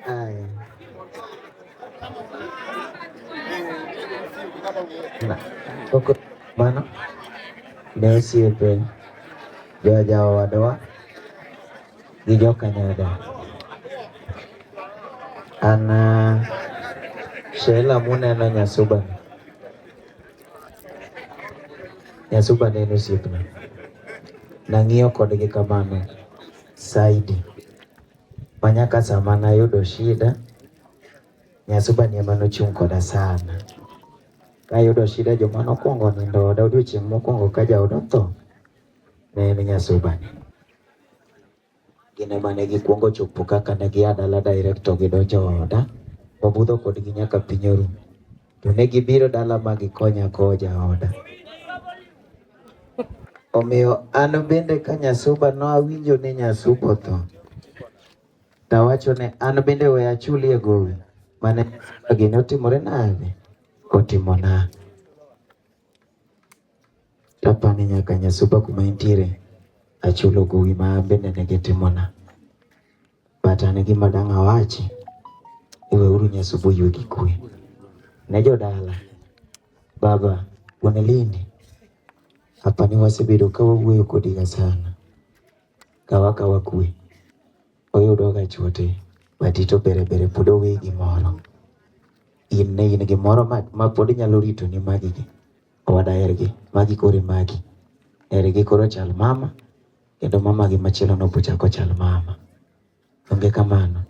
Aya. Koko mano ne osiepe jojaowadwa gi jokanyada. An Sheila muneno Nyasuba ni. Nyasuba ne en osiepna. Nang'iyo kodgi kamano saidi ma nyaka sama nayudo shida Nyasuba ni ema nochung' koda sana. Kayudo shida joma nokwongo nindo oda odiochieng' mokwongo ka jaoda otho ne en Nyasuba ni. Gin ema ne gikwongo chopo kaka ne gia dala direct to gidonjo oda. Wabudho kodgi nyaka piny oru. To ne gibiro dala ma gikonya kowo jaoda. Omiyo an bende ka Nyasuba nawinjo ni Nyasuba otho, tawacho ni an bende we achulie gowi mane Nyasuba gini otimore nade? Otimona. Tapani nyaka Nyasuba kuma entiere achulo gowi ma bende ne gitimona. But an gima dang' awachi ni weuru Nyasuba oywe gi kwe. Ne jodala, baba wuon Lindi, apani wasebedo ka wawuoyo kodiga sana. Kaw akawa kwe. Oyudoga chwote, but ito bere bere pod oweyi gimoro. In ne in gimoro ma pod nyalo ritoni magi gi. Owada hergi, magi koro e magi. Hergi koro chal mama, kendo mama gi machielo no bochako chal mama. Onge kamano.